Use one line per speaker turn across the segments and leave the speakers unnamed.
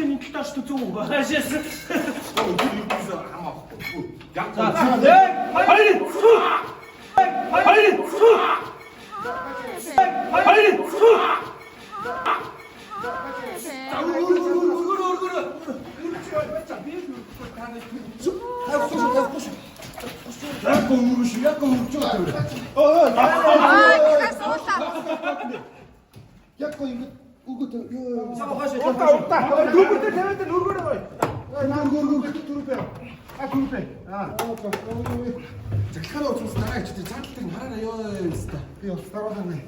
энэ талаар ч зүг хаашаас.
Яг
1 2 2 2 2
Яг өргөш, яг өргөж байгаа.
Аа, тэгээс суулаа.
Яг гоо ингэ өргөт ёо.
Удаа удаа. Дүүмэр дээр тавиад өргөөрэй гоё.
Өргө өргө өргө түрүүпэ. А түрүүпэ. Аа. Захилахаар уцаас дараа ичтэй цаатал дээр хараараа ёо ёо. Би устгаруулах нэ.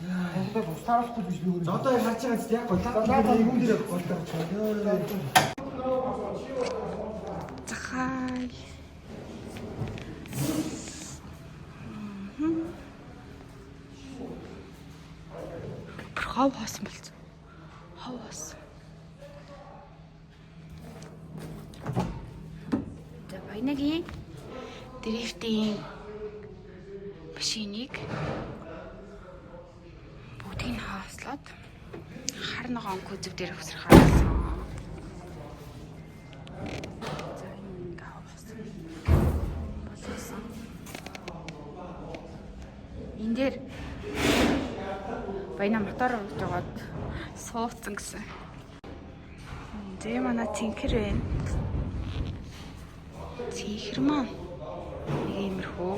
Одоо устгаруулахгүй биш би өөрөө. Одоо харж байгаа ч яг гоо. За юм дээр голтой.
Захай. Бүр хов хоосон болцсон. Хов хоосон. За баянагийн дрифтийн машиныг бүгдийг нь хоослоод хар ногоон кузов дээр өсрөх харуулсан. За энэ ингээ хоосон. Болгосон. Энэ дээр баяна мотор урж жагаад сууцсан гэсэн. Зэ манай цэнхэр байна. Цэнхэр маань нэг иймэрхүү.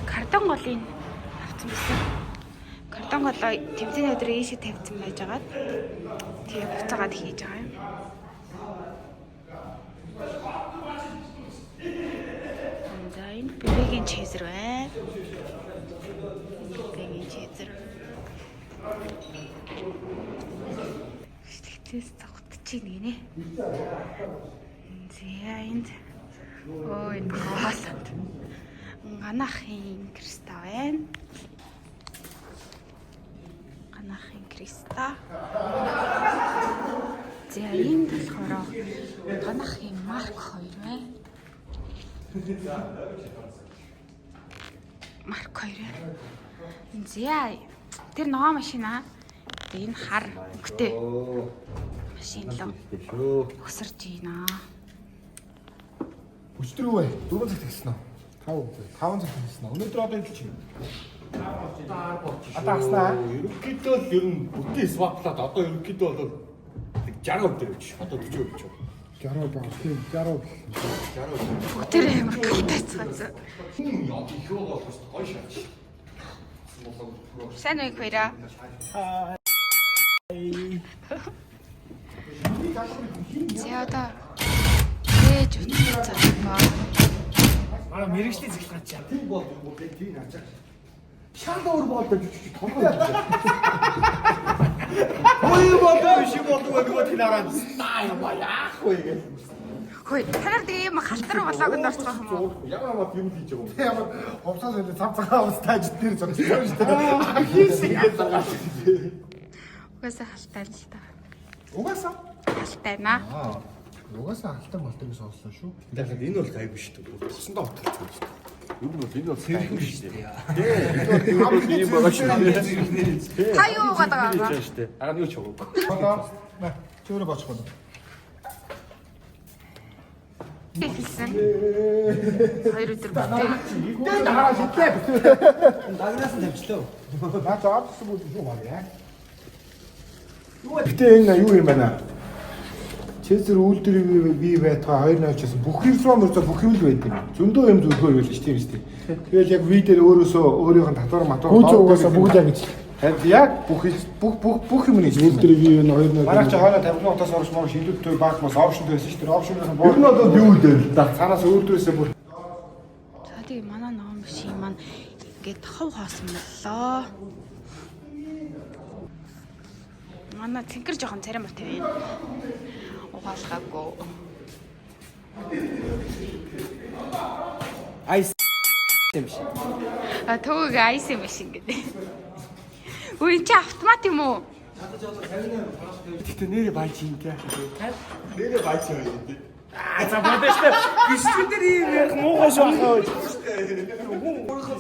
Картон голыг авсан байсан. Картон голоо тэмцээний өдөр ийшээ тавьсан байжгаад тэгээ буцаагаад хийж байгаа юм. За энэ бэбэгийн чизэр байна. Бэбэгийн чизэр. Бичлэгтээс зогтчих гинэ. За энд өө энэ хоолнд ганахын кристалл байна. Ганахын кристалл. За энд болохоор ганахын марк 2 байна. Марк 2 байна. За тэр ногоон машин аа. Тэгээ энэ хар өнгөтэй машин л
Шүү.
өсөрж байна.
Өчтөр юу вэ? 4 цагт эхэлсэн үү? 5 5 цагт эхэлсэн үү? Өнөөдөр одоо хэлчих юм. Одоо аснаа.
Ерөнхийдөө л ер нь бүтэн сваплаад одоо ерөнхийдөө бол 60% дээр өгч. Одоо 40% өгч.
60 баг тийм 60.
60%.
Бүгдээр амар галтайцгаасан.
Хүн одоо их байгаа болохоос гоё шаач.
Сайн уу хоёраа. За одоо ээж утсан ба.
Манай мэрэгжлийн захиргаан чаа.
Тийм бол юм уу? Тийм ачаа. Шанд өөр болдог чи толгой.
Хоёр болоо биш юм болдог нөгөө тийм хараад стаа юм аа яах вэ гэж.
Хөөе, та нар тэгээ юм халтар болоог нь орцгох юм уу?
Ямар амат юм хийж байгаа юм.
Тийм ямар хувцас энэ цав цагаан хувцас тааж дээр зогсож байгаа шүү дээ.
Хийсэн гэж байгаа.
Угаасаа халтай л та.
Угаасаа.
Халтайна.
Аа. Угаасаа алтан малтан гэж сонслоо шүү.
Тэгэхээр энэ бол гайгүй шүү дээ. Тосондоо утгалцсан шүү дээ. Ер нь бол энэ бол гайгүй шүү дээ. Тэ энэ бол ийм байгаа шүү дээ.
Та юу уугаад байгаа юм бэ?
шүү дээ. Ага юу ч уугүй.
Одоо нэ чөөрэ бочих уу.
Эхэлсэн. Хоёр өдөр бүтээ.
Дэн хараа шидлээ.
Дагнаас нь тавьчлаа.
Наа чи орсон бүр юу баг яа. Гэтэ энэ юу юм байна? Чезэр үйлдвэрийн бие байтгаа 2 0 чсэн бүх юм руу мөрцөө бүх юм л байд юм. Зөндөө юм зөвхөр байл ч тийм үстэй. Тэгэл яг ви дээр өөрөөсөө өөрийнх нь татвар матвар
Гүн угаасаа бүгд яг ижил.
Харин яг бүх бүх бүх бүх юм нь
Үйлдвэрийн бие нь 2 0.
Манай чи хойно 50 утаас орж морж илүү той баах бас опшн байсан шүү дээ. Опшноос нь
Ер нь бол юу дээр л да.
цаанаас үйлдвэрээсээ бүр
За тэгээ манай ногоон машин маань ингээд хов хоосон боллоо. Манай цэнхэр жоохон царай муутай байна. Угаалгаагүй.
Айс юм шиг.
А төвөг айс юм шиг гэдэг. Үгүй энэ чи автомат юм уу?
Гэтэ нэрээ баяж юм те. Нэрээ баяж юм те.
Аа за бодож штэ. Бичлэг дээр ийм ярих муухай шүү ахаа. Өөрийнхөө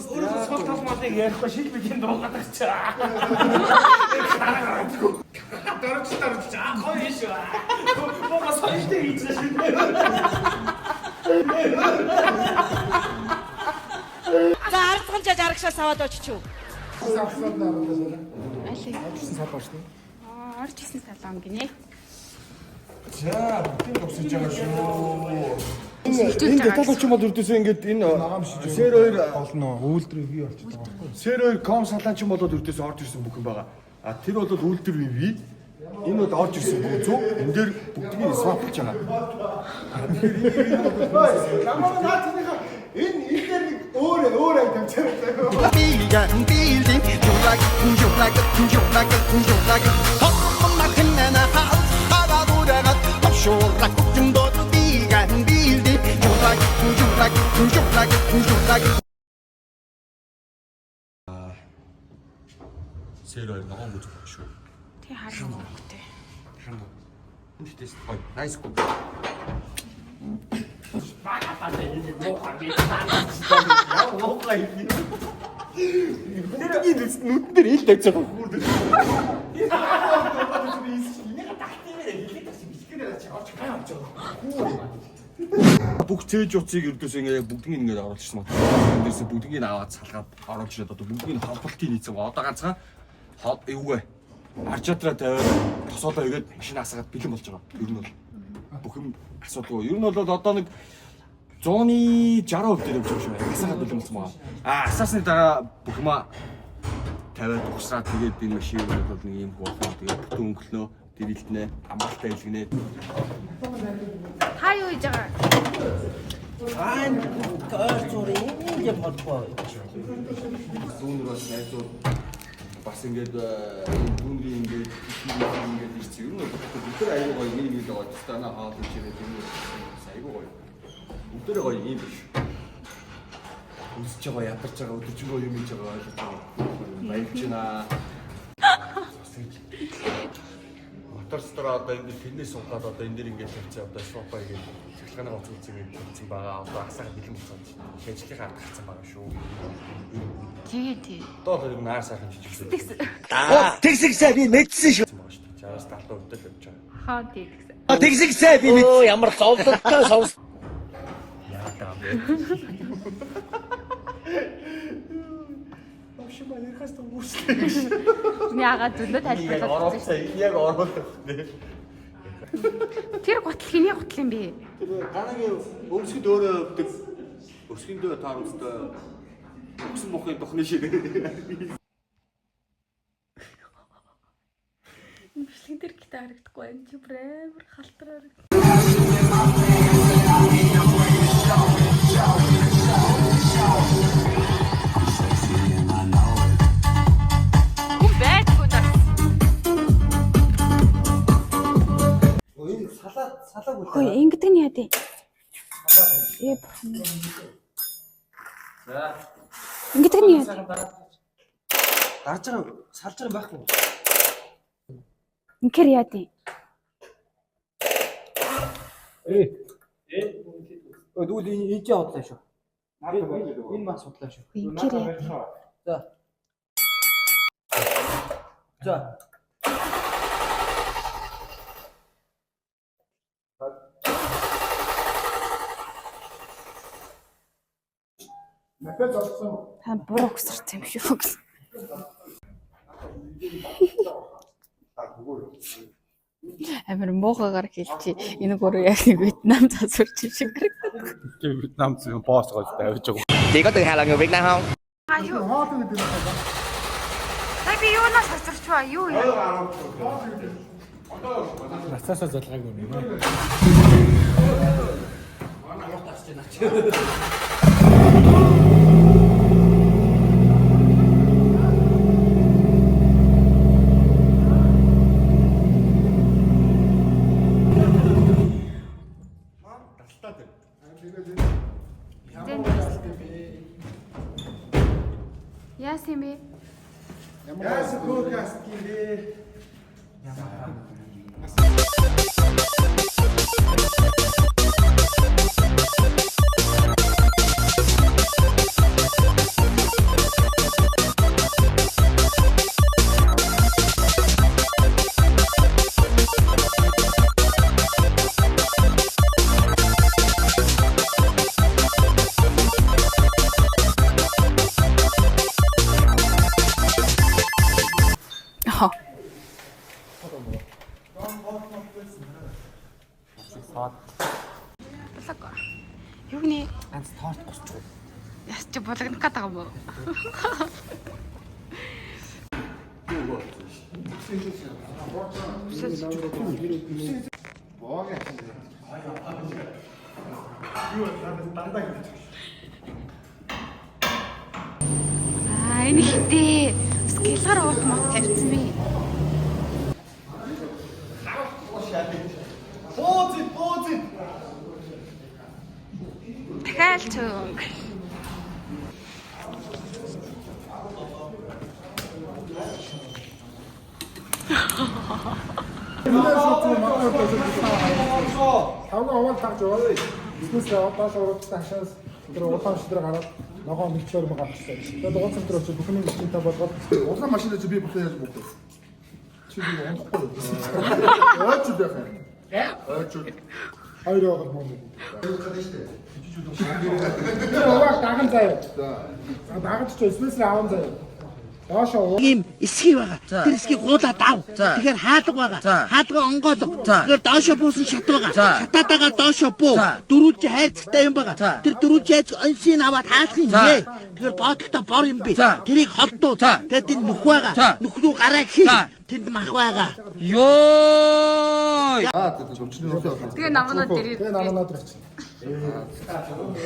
сул тал малыг ярихгүй шил битэн дуугадаг чи. Дөрөж дөрөж аа гоё шүү. Муухай соёлтой хийж шүү.
За арцхан жаж арагшаас аваад очиж.
Аль.
Орчихсон сал байна шүү.
Аа, орж исэн салон гинэ.
За, бүгдийг тусаж байгаа шүү. Энэ деталь ч юм бол өрдөөсөө ингээд энэ сэр хоёр
Гол нь үйлдвэрийн бий болчиход байгаа байхгүй.
Сэр хоёр ком салаан ч юм болоод өрдөөсөө орж ирсэн бүх юм байгаа. А тэр бол үйлдвэрийн ви. Энэ бол орж ирсэн бүх зүг. Энэ дээр бүгднийг сваплж байгаа.
Ламаа наа чинийхээ энэ энэ дээр нэг өөр өөр ай тавьчихсан.
Сэр хоёр ногоон гүз шүү.
Тий харин хөнгөтэй.
Энэ тест гоё. Nice гоо. Бүгдний нүдэн дээр ил тавьж байгаа хүүрд. Бүх цээж уцыг өрдөөс ингээ бүгднийг ингээд оруулчихсан байна. Энд дээрээс бүгднийг аваад салгаад оруулж ирээд одоо бүгднийг холболтыг нийцсэн. Одоо ганцхан юугүй аржатраа тавиад тосоолоо игээд машин асгаад бэлэн болж байгаа. Ер нь бол бүх юм асуудалгүй. Ер нь бол одоо нэг 100-ны 60% дээр явж байгаа шүү. Асаагаад бэлэн болсон байгаа. А асаасны дараа бүх юма тавиад угсраа тэгээд энэ машин бол нэг юм болох. Тэгээд бүтэн өнгөлнөө, дэрэлтнэ, амгалтай илгэнэ.
Та юу хийж байгаа?
Аа ойр зур юм юм болохгүй.
Дүүнер бас найзууд бас ингээд дүүнрийн ингээд ингээд ирсэн. Ер нь бол бүгд тэр аюу гоё нэг нэг гоё тустана хоол ич ирээд юм бас аюу гоё. Бүгд тэр гоё юм биш. Үсэж байгаа, ядарч байгаа, өдөржингөө юм хийж байгаа ойлгож байгаа. Баярлж байна. Мотор стор одоо энэ тэрнээс суулгаад одоо энэ дэр ингээд тавьчихаа одоо свапа ингээд цахилгааны гоц үз ингээд тавьсан байгаа. Одоо асаагаад бэлэн болсон. Ажлынхаа ард гарсан байгаа шүү.
Тэгээ тий.
Одоо л ер нь аар сайхан жижигсэн.
Тэгсэгсээ би мэдсэн шүү.
Байгаа шүү дээ. 60-аас 70% л явж байгаа.
Хаа тий тэгсэн.
Тэгсэгсээ би мэдсэн. Ямар зовлонтой совс.
Яадаг юм бэ?
Миний агаа зөндөө тайлбарлаад
Оруулсан. Яг оруулах нэ.
Тэр гутал хэний гутал юм бэ?
Тэр ганагийн өмсгөд өөрөө өвдөг. Өсгөндөө тааруултай. Өгсөн мохын духны шиг.
Бичлэгэн дээр гитар харагдахгүй байна. Чи бүр амар халтар харагдав. Хүн байдгүй нас.
Энэ салаа салаагүй.
Хөөе, ингэдэг нь яа дий? Ээ бурхан. Ингэдэг нь яа дий?
Гарч байгаа салж байгаа юм байхгүй.
Инхээр яа дий?
Тэгвэл энэ энэ чинь худлаа шүү. Энэ бас худлаа шүү.
Инхээр яа дий?
За. За.
Напел олсон.
Та буруу өгсөрсөн юм шүү гэсэн. Амар муухайгаар хэлчихье. Энэ гурав яг нэг Вьетнам засварч юм шиг харагдав.
Việt Nam boss rồi тавьж байгаа.
Chị có tự hào là người Việt Nam không?
А юу?
Хоол гэдэг юм байна.
Та би юунаас засварч ба? Юу юм?
Нацаасаа залгаагүй юм аа.
Яасан юм бэ?
Яасан подкаст гинэ.
Ямар Саг. Юу гинэ?
Ганц торт госчих.
Яс чи булгнах гээд байгаа юм уу? Аа, энэ хитээ. Бас гэлгар уут мот тавьсан би. Дахиад цөөнг.
Тавга овоол тагж яваа. Бизнес доош уруудсан хашаас тэр улаан шидрэ гараад ногоон нэгтлэр мөн гарчихсан. Тэгээд уулзсан дээр очиж бүх юм шинтэй болгоод
Улаан машин чи би бүхэн яаж буух вэ? Чи би унахгүй. Ойч байх юм. Ойч.
Хоёр яваад мөн. Тэр овоол даган заяа. За дагаж чи эсмэсээр аван заяа. Доошоо
Ийм эсхий байгаа. Тэр эсхийг гуулаад ав. Тэгэхээр хаалга байгаа. Хаалга онгойлго. Тэгэхээр доошо буусан шат байгаа. Шатаатайгаа доошо буу. Дөрвөлж хайрцагтай юм байгаа. Тэр дөрвөлж хайрцаг онсийг аваад хаалгыг нээ. Тэгэхээр боодолтой бор юм би. Тэрийг холдуу. Тэгээд тэнд нүх байгаа. Нүх рүү гараа хий. Тэнд мах байгаа.
Йоо!
Аа зөв өчнөр осон.
Тэгээ намнууд дээр
Тэгээ намнаад очив.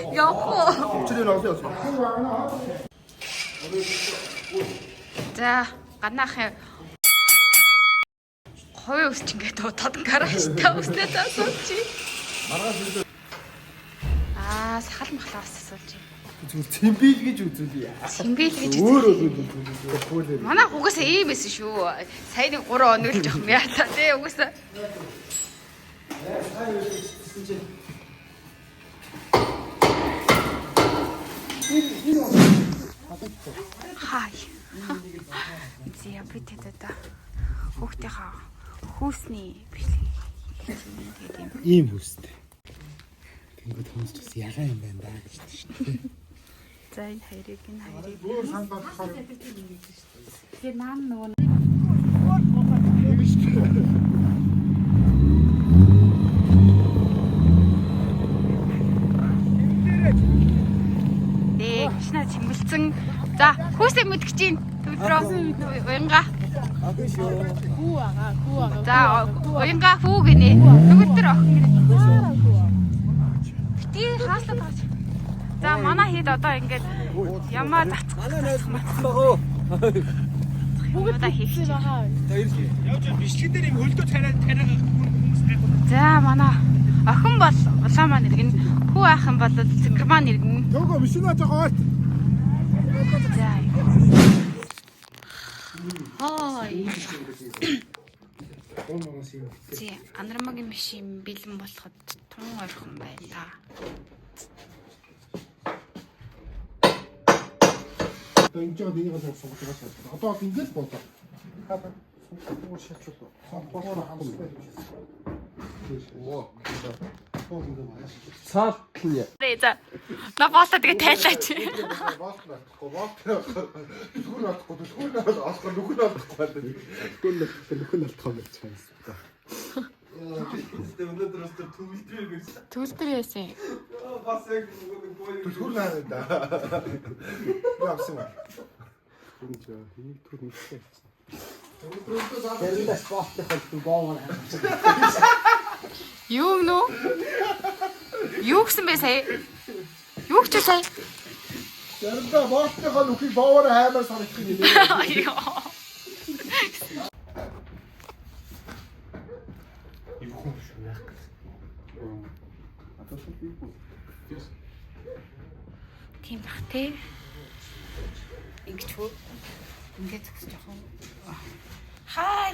явах уу?
Өчнөр осон осон.
За, ганаахын хувийн өсч ингээд дуудаад гаражтай өснөө засуулчих. Аа, сахал махлаа бас асуулчих.
Зүгээр цэмбил гэж үзүүлье.
Цэмбил гэж
Өөр
үзүүлье.
өөр үзүүлье.
Манай угаасаа ийм байсан шүү. Сая нэг 3 хоног л жоох юм яа та тий угаасаа. Хай. Зя би тэд одоо хүүхдийнхаа хүүсний бичлэг хийж байна. Тэгээд юм.
Ийм хүстэй. Тэнгүүд хүмүүс ч бас ягаан юм байна даа гэж байна шүү дээ.
За энэ хоёрыг энэ хоёрыг.
Өөр санал болохоор
Тэгээ наан нөгөө Дээ, машина чимгэлцэн. За, хүүсээ мэдгэж чинь. Төвлөрөө. Уянга.
Хүү байгаа, хүү байгаа.
За, уянга хүү гинэ. Төгөлдөр охин гинэ. Бити хааслаад байгаа чи. За, манай хэд одоо ингээд ямаа зацх зацх мацх. Бүгд хийх чинь.
байгаа.
Явж бичлэг дээр юм хөлдөө тариа тариа хүмүүс гайхав.
За, манай охин бол улаан маань иргэн. Хүү ах юм бол цэнгэр маань иргэн.
Төгөө машина жоохон ойрт.
За. Хой. Зэ, анармагийн машин бэлэн болоход тун ойрхон байлаа.
Одоо ингэж байгаа энийг л сонгож байгаа шаардлага. Одоо бол ингэж болоо. Та сонгох шалчлаа. Сонгохоор хамстай юм шиг.
Цаалтл нь.
За. На боолоо тэгээ тайлаач.
Болт болохгүй, болт түлхүүр болохгүй, түлхүүр нь олохгүй, нүх нь олохгүй байна.
Нөхөн алдах юм байж байгаа юм.
Өнөөдөр бас төгөлдрөө гэж.
Төгөлдөр яасан.
Бас яг нэг гоё.
Түлхүүр наа да. Би авсан юм.
Энийг түр мэдсэн байсан.
Заримдаа спортын холбоо боогоор хамсан.
Юу гэнэ үү? Юу гэсэн бэ сая? Юу гэж сая?
Заримдаа болтныхоо нүхийг боовоор хаймаар санагдах юм.
Йоо. Тийм бах те. Ингэж хөө. Ингээд зогсож явах уу? Хай.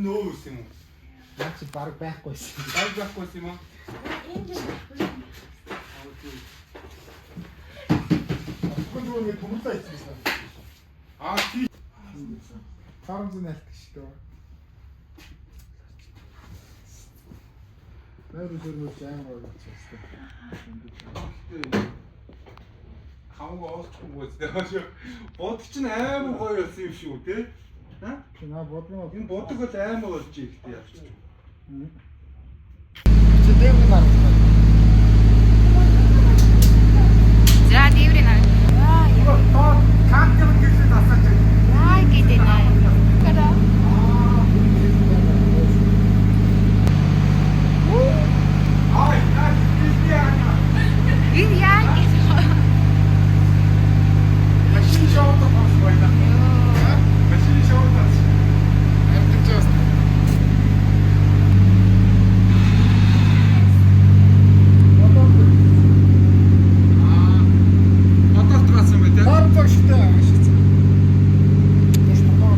Нөөс юм уу?
Наа чи баг байхгүйсэн.
Баг байхгүйс юм уу?
Хүн зүгээр ингэ төмөрлөө хийсэн байсан.
Аа тий.
Харамзан найлтдаг шүү дээ.
Найр үлэрмэл амар гоё болчихсон.
Хамаг олчихгүй үү. Бод чинь амар гоё болсон юм шиг үү те? А?
Наа бодлоо.
Энэ бодог бол амар болж ихтэй явчих.
Чи дээврийн нараа.
За дээврийн нараа.
Тоо кантер гэлээ насаач.
Яа гэдэг нэ. Кара.
Ай, яа гэдэг яа.
Энэ яа гэдэг.
Машин шоуд тоглох байна.
Машин шоу тас.
Амьдч бас.
Одоо траасан бай те.
Таар шигтэй ашигцсан. Тэш тоо.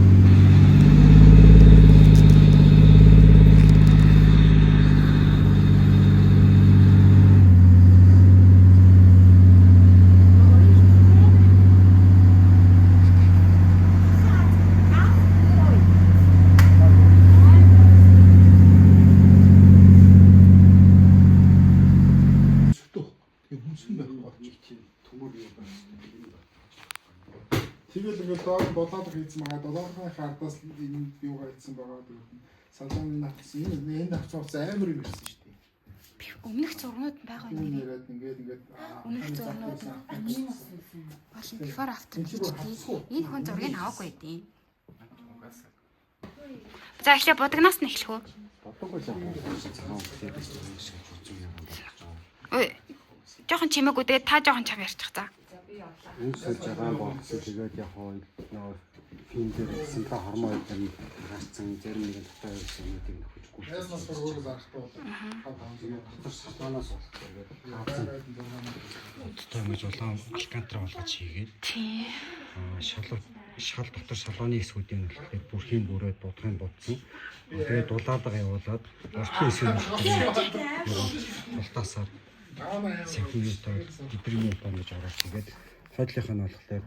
Сүтөх. Тэгээ хүнсэн байхгүй болчих.
Төмөр юу байсан.
Тэгэл ингээд доор болоолго хийсэн байгаа. Долоохны хардаас энэ юугаа хийсэн байгаа. Тэгээд салон натсан. Энэ энд авсан утас амар юм ирсэн шүү дээ.
Өмнөх зургнууд нь байгаа юм
Юм
нэрээ.
яриад ингээд ингээд
Өмнөх зургнууд нь болон before after
Энэ чи
гэж
бүр хавцгүй.
энэ хүн зургийг аваагүй байдیں۔ За эхлээ будагнаас нь эхлэх үү?
Бодог бол яг цагаан өнгөтэй байсан юм шиг үзэн юм байна.
Ой. Жохон чимээгүй тэгээд та жохон чам ярьчих за.
Үн сольж байгаа болсон. Тэгээд яг хоо нөгөө фильм дээр сэнтра хормоо юм гарцсан зарим нэгэн дотоо байсан юмнуудыг нөхөжгүй.
Найз нас бүр өөрөө зарахгүй болоо. 5 5
Тэгээд дотор салоноос болох тэгээд хаацсан. Уттай ингэж улаан алкантра болгож хийгээд
Тийм.
шалуу шал дотор салооны хэсгүүдийн нь болохоор бүрхийн бүрээд будахын будсан. Тэгээд дулаалга явуулаад уртлын хэсэг нь болохоор тултаасаар сахиутай гэдрийн утаа гэж оруулж хийгээд хойдлынх нь болохоор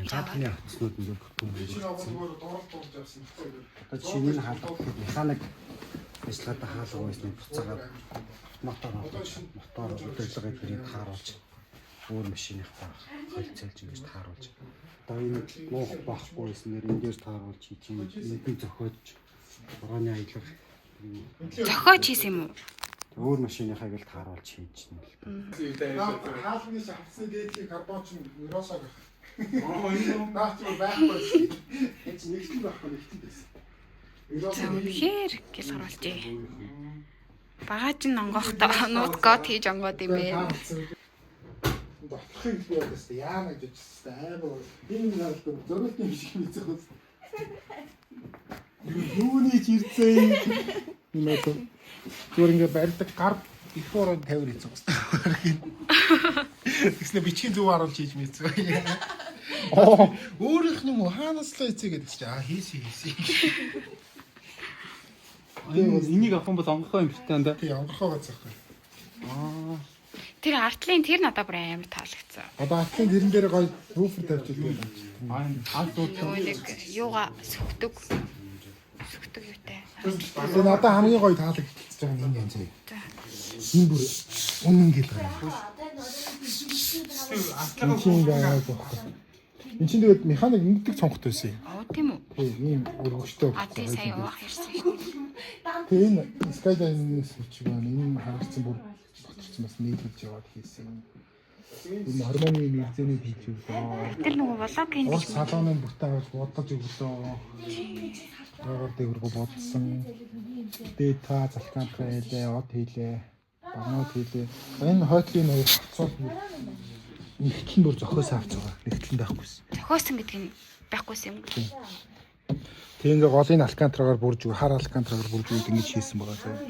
даатганы хавцнууд ингээд бүтэн
Чи
бүрсэн.
нөгөө дурал дурж явсан байхгүй юу?
Одоо жишээ нь хаалга гэхэд механик ажиллагаатай хаалга байсныг буцаагаад автоматар оруулж мотор удирдлага эдгэрийг тааруулж өөр машиныхаа холцолж ингэж тааруулж одоо энэ нуух байхгүй байснаар энэ дээр тааруулж хийж энд нь зохиож борооны аялга
Зохиож хийсэн юм уу?
өөр машиныхаа гэл тааруулж хийж нь л да.
Хаалганы авцны дээдлийн карбон чинь ерөөсөө гэх. Наа чи байхгүй. Энэ чинь нэгтгэл байхгүй нэгтгэл байсан.
За үнэхээр гэл харуулжээ. Багаж нь онгохдоо нууд гот хийж онгоод юм бэ.
Доторхыг би бодсон. Яана гэж бодсон. Амар. Энэ нэг зориулт юм шиг мэдэх үү. Юуны ч ирцээ. Юм аа. Зүгээр ингээ барьдаг гар их уран тавир хийсэн бас. Тэгснэ бичгийн зөв харуулж хийж мэдсэн. Оо өөрийнх нь юм уу хаанаас л хийцээ гэдэг чи аа хийсэн хийсэн.
Энийг авах юм бол онгорхоо юм шиг тань да.
Тий онгорхоо гацаахгүй.
Тэр артлын тэр надад бүр амар таалагдсан.
Одоо артлын дэрэн дээр гоё рүүфер тавьж илээ.
Аа аль
Нөгөө нэг юугаа сүхдэг. Сүхдэг юутай.
Тэгээ надад хамгийн гоё таалагдчихж байгаа нь энэ юм заяа.
За.
Энэ бүр үнэн гэл байгаа. Энэ чинь ингээ байхгүй. Энд чинь тэгээд механик ингэдэг цонхот байсан юм.
Оо тийм үү?
Тий, ийм өргөжтэй.
А тий сая явах ярьсан шүү дээ.
Тэгээ энэ Skyline-ийн свич байна. Энэ харагдсан бүр доторч бас нийлүүлж яваад хийсэн. Энэ хормоны мэгзэнийг хийж өглөө.
Тэр нөгөө влогийн
Урд
гэж
салооны бүтэн авч будаж өглөө. Доор дэвргүү будсан. Дээд та залкантра хийлээ, од хийлээ, багнууд хийлээ. Энэ хойтлын хоёр хацууд нэгтэл нь бүр зохиос авч байгаа. Нэгтэл нь байхгүйсэн.
зохиосон гэдэг нь байхгүйсэн юм.
Тэг ингээ голын алкантрагаар бүрж өг, хар алкантрагаар бүрж өг ингэж хийсэн байгаа заяа.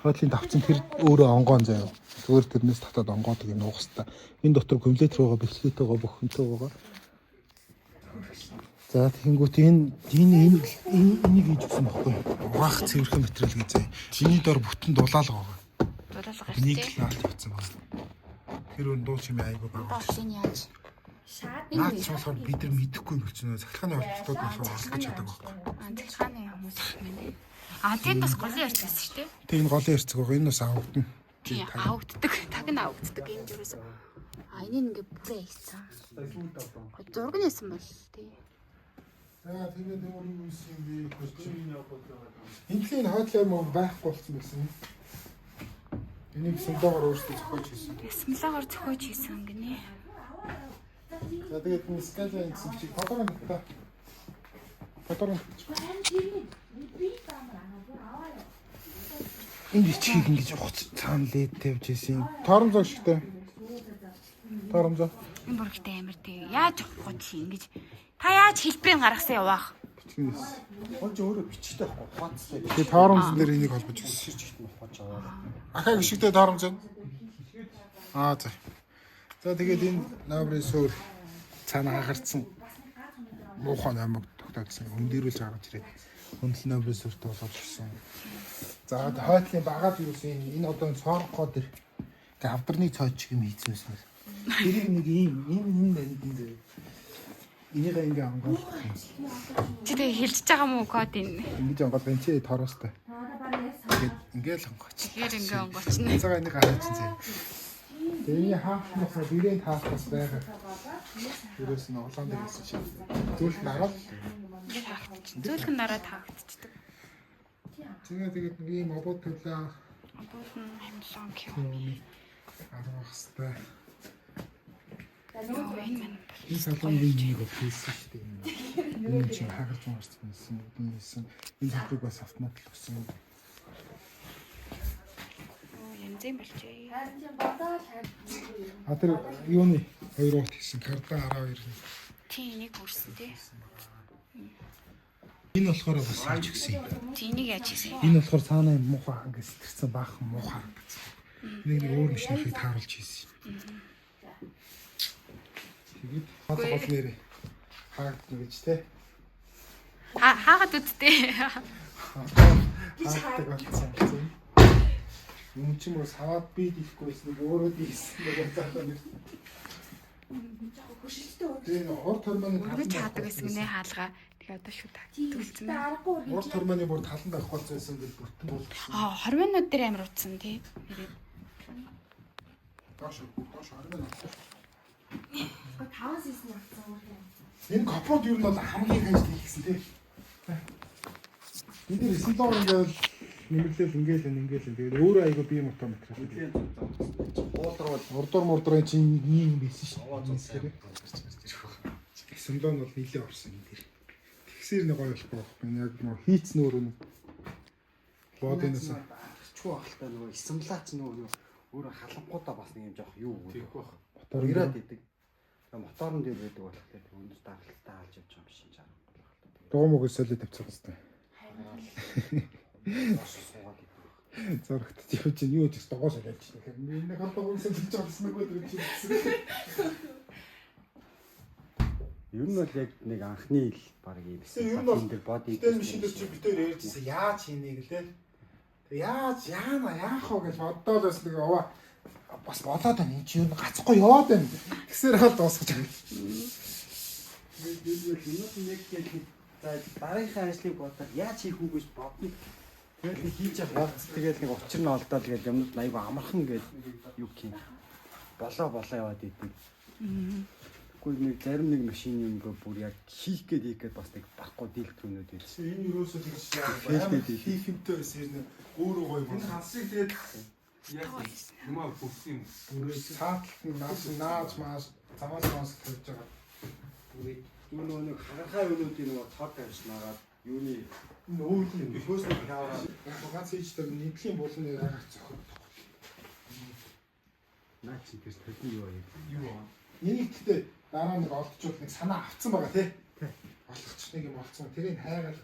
Хойтлын давцсан тэр өөрөө онгоон заяа. Зүгээр тэрнээс татаад онгоодог юм нуух хэвээр. Энэ дотор кумулятор байгаа, бэлхлээтэй байгаа, бүх юмтай байгаа. За тэгэнгүүт энэ энэ энэ энийг хийж өгсөн байхгүй юу? Угаах цэвэрхэн материал гэж заяа. Энэний дор бүтэн дулаалга байгаа.
Дулаалга
Энийг
гарчээ.
л наалт явцсан байна. Тэр өн дуу чимээ айгүй баг.
Боолын яаж
Наад чи болохоор бид нар мэдэхгүй юм болчихно. Цахилгааны холболтууд болохоор олдож чаддаг байхгүй.
Аа, цахилгааны хүмүүс юм байна. Аа, тэнд бас голын ярьц байсан шүү дээ.
Тэг энэ голын ярьцэг байгаа. Энэ бас авагдана.
Тийм, авагддаг. Таг нь авагддаг. Энд юусэн. А энийг ингээ бүрээ хийсэн. Зураг нь хийсэн бол тий.
За тэгээд өөр юу хийсэн юм бэ? Энэ дэлхийн хойдлын юм байхгүй болсон байсан. Энийг сумдаагаар өөрсдөө зохиож хийсэн.
Смлагаар зохиож хийсэн гинэ.
За тэгээд энэ Scala гэсэн чиг тодорхой нэгтэй. Тодорхой. Энэ бичгийг ингэж ухац цаана лед тавьж исэн. Торомзоо шигтэй. Торомзоо.
Энэ бүрэгтэй амар тий. Яаж авахгүй чи ингэж та яаж хэлбэрийг гаргасан яваах.
Бичгээс.
Хонч өөрөө бичтэй байхгүй ухаацтай.
Тэгээ торомзон дээр энийг холбож өгсөн.
Ширч ихт ухааж аваад.
Ахаа гიშгтэй торомзон. Аа за. За тэгээд энэ номерын суурь цаана хагарцсан муухай номог тогтоодсон. Өндөрүүлж гаргаж ирээд хөндлөн номерын суурьт болгож ирсэн. За хойтлын багаад юу гэсэн энэ одоо энэ цоорхоо дэр ингээ авдарны цойч шиг юм хийцэн байсан. Тэрийг нэг ийм ийм энэ байна энэ зэ. Энийг ингээ онгойлгох юм.
Чи тэгээ хилжиж байгаа мó код энэ.
Ингэж онгойлго энэ чи тороостой. Тэгээд ингээл онгооч.
Тэгэхээр ингээ онгоочно.
Цагаа энийг гараач зэ. Тэгээ энэ хаах нь болохоор брэнд хаах бас байгаа. Ерөөс нь улаан дээр гэсэн шиг. Зүйлх нараад
Ингээ таагдчих. Зөөлхөн нараад таагдчихдаг.
тэгээ тэгээд нэг ийм обод төлөө
Обууд нь хамлан гэх юм.
арвах хэвээр.
Йоо, энэ мань
Энэ салонгийн нэг бол хийсэн шүү дээ. Энэ чинь хагарч марч хийсэн, энэ хийсэн. Энэ салбарыг бас автомат л өгсөн.
Оо, янзын болжээ.
А тэр юуны хоёр урт хийсэн кардан 12-ны.
Тий, энийг үрсэн тий.
Энэ болохоор бас хийж өгсөн юм.
Тий, энийг яаж хийсэн?
Энэ болохоор цаанаа юм муухай ингэ сэтэрсэн баахан муухай харагдсан. Энийг нэг өөр машиныг тааруулж хийсэн юм. Тэгээд гол гол нэрээ хаагдана гэж те.
Хаагаад үсттэй.
Хаагддаг болсон юм. Юм чи мөр саваад би дихгүй байсан нэг өөрөө дийсэн нэг заахаа нэр. Тэгээ нэг урд тормооны
Өргөж хаадаг байсан гинэ хаалгаа. Тэгээ одоо шүү төгөлцөн.
Урд тормооны бүр таланд авах болсон байсан гэж бүтэн болгосон.
Аа, 20 минут дээр амар утсан тий. Нэрээ.
Доош доош 20 минут. Энэ капот ер нь бол хамгийн их ажил хийсэн тий. Энэ дээр 9 доллар ингээл нэмэрлэл ингээл ингээл тэгээд өөрөө айгу бие мото материал.
Уулрал
Урдуур мурдуурын чинь ийм байсан шүү дээ. 9 доллар нь бол нилээ орсон энэ дээр. Тэгсээр нэг гоё болохгүй байхгүй. Яг нөө хийцэн өөрөө нэг бодинос
чүү ахaltaа нөгөө исамлаач нөгөө өөрөө халангуудаа бас нэг юм жоох юу өгöd.
Тэгэхгүй байх.
мотор
Ирээд идэг. Тэгээ моторн дээр байдаг болохоор тэг өндөр даралттай алж явж байгаа юм шиг жаргах болох л та.
Дугуй мөгөө солио тавьчих хэвээр.
Тэгээд суугаад идэг.
Зурагт явж чинь юу ч дугуй солиолж чинь. Энэ хал дугуй солиолж авсан нэг өдөр чинь.
Ер нь бол яг нэг анхны ил баг юм
Тэгээ ер нь бол
энэ дэр боди
Гэтэл машин дээр чи битээр ярьжсэн яаж хийнэ гэлээ. Тэг яаж яана яах вэ гэж боддоо л бас нэг оваа бас болоод байна. Энэ чи юу гацхгүй яваад байна. Тэгсээр хал дуусгаж байгаа.
Тэгээд юмуд нэг яг за дараагийнхаа ажлыг бодоод яаж хийх үү гэж бодно. Тэгэл нэг хийж явах явц тэгэл нэг учир нь олдоод тэгэл юмуд айгу амархан гэж юу гэх юм. Болоо болоо яваад идэг. Тэгэхгүй нэг зарим нэг машины юм бүр яг хийх гээд хийх гээд бас нэг барахгүй дийлдэхүүнүүд байсан.
Энэ юусоо тэгж
Фейлтэй
амар хийх юмтай байсан юм өөрөө гоё
Энэ
болсон.
хансыг тэгээд яг юмаа бүссэн юм.
Бүрээ цаатлалт нь нааш нааж мааш замаас мааш тавьж байгаа. Бүрээ
Юу нөгөө нэг хагархаа юмнуудын нөгөө цод тавьснаагаад юуны
энэ өөр юм.
хөөсний хавраа
Яг ганц хийж тэр нийтлийн булны агаар зохиод.
наа чи тэр толны юу юм.
Юу аа. Энийг гэхдээ дараа нэг олдчвол нэг санаа авцсан байгаа тий. Олгоч нэг юм олцсон. Тэрийг хайгаал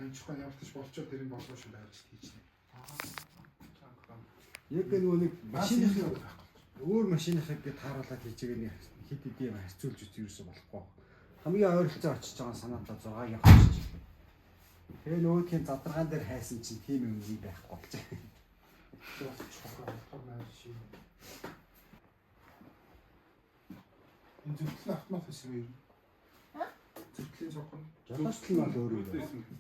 амжихгүй ямар ч болчоо тэрийг болов шүү байж хийчихнэ.
Яг нөгөө нэг
Машины
машиныхаа өөр машиныхаа гэж тааруулаад хийж байгаа нэг хэд хэд юм харьцуулж үз юусоо болохгүй. Хамгийн ойролцоо очиж байгаа санаатаа 6-ыг авчиж. Тэгээ нөгөөдхийн задаргаан дээр хайсан чинь тийм юм нэг байхгүй болчих.
болчих болохоор маш шиг. Энэ зөвтөл нь автомат байсан юм. Зөвтлийн цонх нь.
Жолоочл нь бол өөр өөр.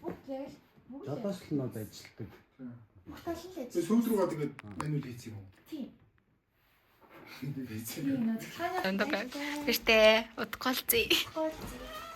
Бүгд яг л бүгд л
Жолоочл нь бол ажилтдаг.
бүх тал нь л
Тэгээ
ажил.
сүүл рүүгээ тэгээд мануал хийсэн юм уу?
Тийм.
Хийсэн.
Тийм нөө цахилгааны
Бэртэ удахгүй.
Голцсон.